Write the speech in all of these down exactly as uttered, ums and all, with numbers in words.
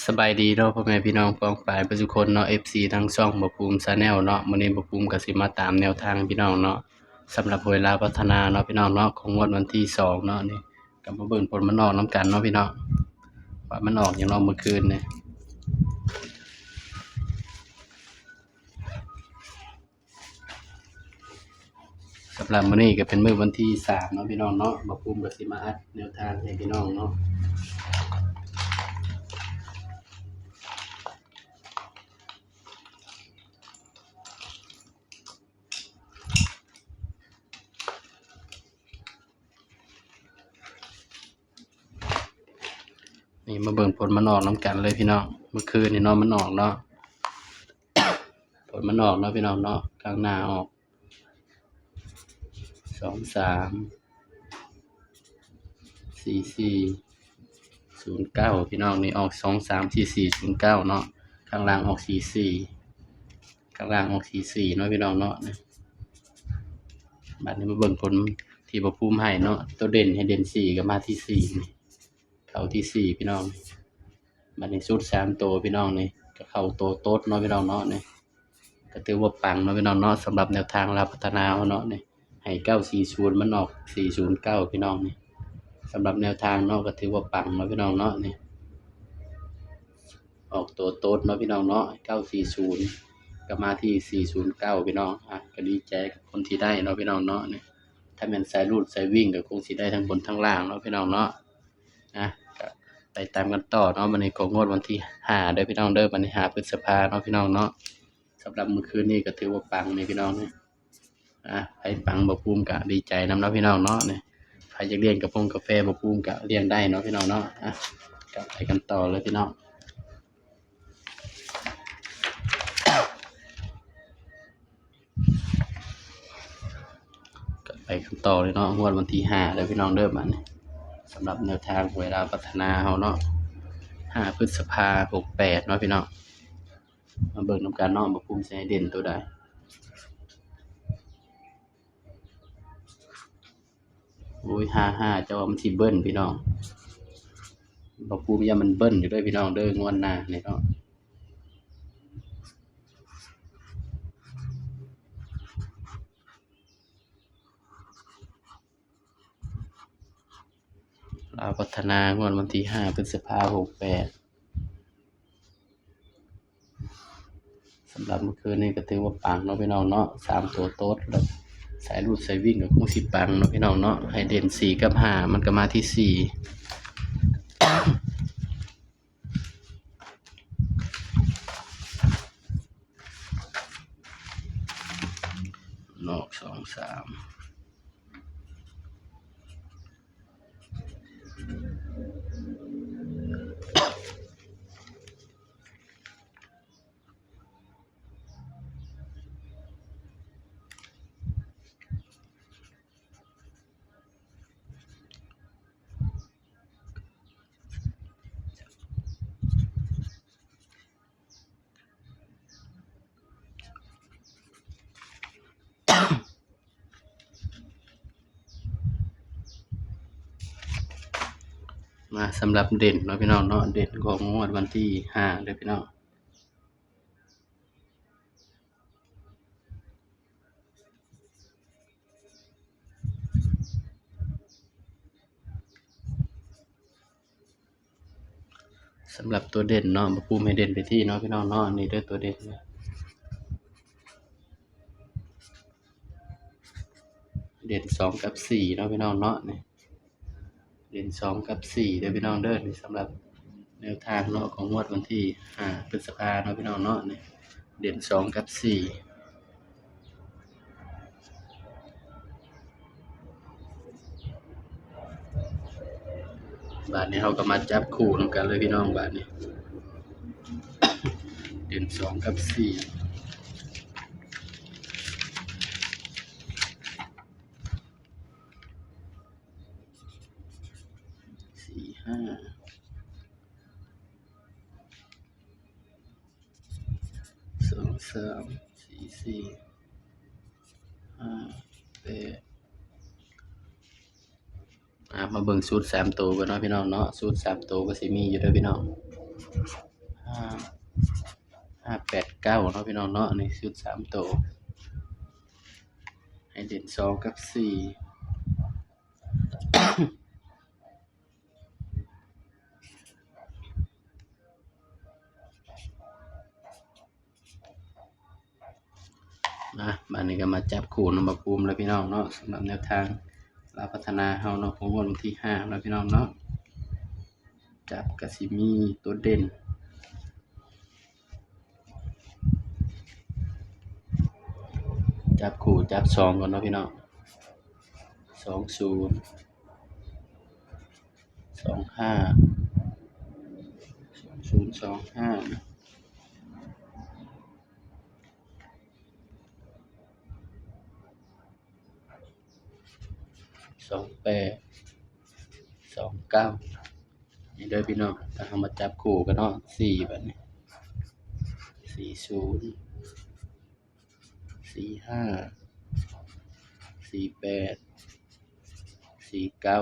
สบายดีเนาะ พ่อแม่พี่น้องป้องปายเบิดทุกคนเนาะ เอฟซี ทางช่องบ่าวภูมิ Channel เนาะ มื้อนี้บ่าวภูมิก็สิมาตามแนวทางพี่น้องเนาะ สำหรับหวยลาวพัฒนาเนาะพี่น้องเนาะ ของงวดวันที่สองเนาะ นี่ก็มาเบิ่งผลมันออกนำกันเนาะพี่น้อง ว่ามันออกหยังเนาะมื้อคืนนี่ สำหรับมื้อนี้ก็เป็นมื้อวันที่สามเนาะพี่น้องเนาะ บ่าวภูมิก็สิมาอัดแนวทางให้พี่น้องเนาะ นี่มาเบิ่งผลมันออกนำกันเลยพี่น้อง มื้อคืนนี่เนาะมันออกเนาะ ผลมันออกเนาะพี่น้องเนาะ ข้างหน้าออก สองสาม สี่สี่ ศูนย์เก้า พี่น้อง นี่ออก สองสาม สี่สี่ ศูนย์เก้า เนาะ ข้างล่างออก สี่สี่ ข้างล่างออก สี่สี่ เนาะพี่น้องเนาะ นี่ บัดนี้มาเบิ่งผลที่บ่าวภูมิให้เนาะ ตัวเด่นให้เด่นสี่ก็มาที่สี่นี่ เข้าที่สี่พี่น้อง บัดนี้ชุดสามตัวพี่น้องนี่ ก็เข้าตัวโต๊ดเนาะพี่น้องเนาะ นี่ ก็ถือว่าปังเนาะพี่น้องเนาะ สำหรับแนวทางลาวพัฒนาเฮาเนาะ นี่ ให้ เก้าสี่ศูนย์ มันออก สี่ศูนย์เก้า พี่น้องนี่ สำหรับแนวทางเนาะ ก็ถือว่าปังเนาะพี่น้องเนาะ นี่ ออกตัวโต๊ดเนาะพี่น้องเนาะ เก้าสี่ศูนย์ ก็มาที่ สี่ศูนย์เก้า พี่น้อง อ่ะ ก็ดีใจกับคนที่ได้เนาะพี่น้องเนาะ นี่ ถ้าแม่นสายรูดสายวิ่งก็คงสิได้ทั้งบนทั้งล่างเนาะพี่น้องเนาะ นะ ก็ไปตามกันต่อเนาะ บัดนี้ก็งวดวันที่ห้าเด้อพี่น้องเด้อ บัดนี้ห้าพฤษภาเนาะพี่น้องเนาะ สำหรับมื้อคืนนี้ก็ถือว่าปังนี่พี่น้องนี่ อ่ะ ไผปังบ่าวภูมิก็ดีใจนำเนาะพี่น้องเนาะ นี่ ไผอยากเลี้ยงกระพงกาแฟบ่าวภูมิก็เลี้ยงได้เนาะพี่น้องเนาะ อ่ะ ก็ไปกันต่อเลยพี่น้อง ก็ไปกันต่อเลยเนาะ งวดวันที่ห้าเด้อพี่น้องเด้อ บัดนี้ สำหรับแนวทางหวยลาวพัฒนาเฮาเนาะ ห้าพฤษภา หกแปด เนาะพี่น้อง มาเบิ่งนำกันเนาะ บ่าวภูมิสิให้เด่นตัวใด โอ้ย ห้าห้า เจ้าว่ามันสิเบิ้ลพี่น้อง บ่าวภูมิย่านมันเบิ้ลอยู่เด้อพี่น้องเด้อ งวดหน้านี่เนาะ ลาวพัฒนางวดวันที่ห้าพฤษภา หกแปด สำหรับมื้อคืนนี้ก็ถือว่าปังเนาะพี่น้องเนาะ สามตัวโต๊ด แล้วสายรูดสายวิ่งก็คงสิปังเนาะพี่น้องเนาะ ให้เด่นสี่กับห้า มันก็มาที่สี่ นอก สองสาม มาสำหรับเด่นเนาะพี่น้องเนาะ เด่นของงวดวันที่ห้าเด้อพี่น้อง สำหรับตัวเด่นเนาะ บ่าวภูมิให้เด่นไปที่เนาะพี่น้องเนาะ นี่เด้อตัวเด่น เด่นสองกับสี่เนาะพี่น้องเนาะ นี่ เด่นสองกับสี่เด้อพี่น้องเด้อ นี่สำหรับแนวทางเนาะ ของงวดวันที่ห้าพฤษภาเนาะพี่น้องเนาะ นี่ เด่นสองกับสี่ บาดนี้เฮาก็มาจับคู่นำกันเลยพี่น้อง บาดนี้ เด่นสองกับสี่ สี่ห้า สองสาม สี่สี่ ห้าแปด อ่ะ มาเบิ่งสูตรสามตัวกันเนาะพี่น้องเนาะ สูตรสามตัวก็สิมีอยู่เด้อพี่น้อง ห้าแปดเก้าเนาะพี่น้องเนาะ ในชุดสามตัว ให้เด่นสองกับสี่ นะ บาดนี้ก็มาจับคู่นำบ่าวภูมิแล้วพี่น้องเนาะ สำหรับแนวทางลาวพัฒนาเฮาเนาะ ของงวดวันที่ห้าเนาะพี่น้องเนาะ จับก็สิมีตัวเด่น จับคู่จับสองก่อนเนาะพี่น้อง สองศูนย์ สองห้า สองศูนย์ สองห้า สองแปด สองเก้า นี่เด้อพี่น้อง ถ้าเฮามาจับคู่กันเนาะ สี่ บาดนี้ สี่ศูนย์ สี่ห้า สี่แปด สี่เก้า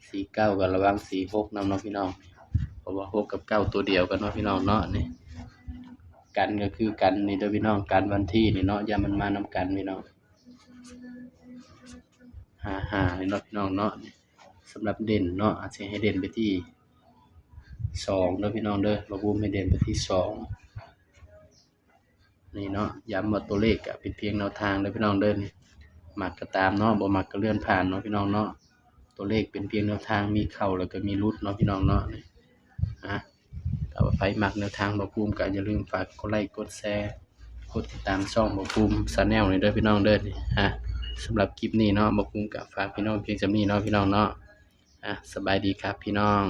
สี่เก้า ก็ระวัง สี่หก นำเนาะพี่น้อง เพราะว่า หก กับ เก้า ตัวเดียวกันเนาะพี่น้องเนาะ นี่ กันก็คือกันนี่เด้อพี่น้อง กันวันที่นี่เนาะ อย่ามันมานำกันพี่น้อง ห้าห้า นี่เนาะพี่น้องเนาะ สำหรับเด่นเนาะ อาจจะให้เด่นไปที่สองเด้อพี่น้องเด้อ บ่าวภูมิให้เด่นไปที่สอง นี่เนาะ ย้ำว่าตัวเลขก็เป็นเพียงแนวทางเด้อพี่น้องเด้อ นี่ มักก็ตามเนาะ บ่มักก็เลื่อนผ่านเนาะพี่น้องเนาะ ตัวเลขเป็นเพียงแนวทาง มีเข้าแล้วก็มีหลุดเนาะพี่น้องเนาะ นี่ อ่ะ ถ้าว่าใครมักแนวทางบ่าวภูมิก็อย่าลืมฝากกดไลค์ กดแชร์ กดติดตามช่องบ่าวภูมิ Channel นี่เด้อพี่น้องเด้อ นี่ อ่ะ สำหรับคลิปนี้เนาะ บ่าวภูมิก็ฝากพี่น้องเพียงส่ำนี้เนาะพี่น้องเนาะ อ่ะ สบายดีครับพี่น้อง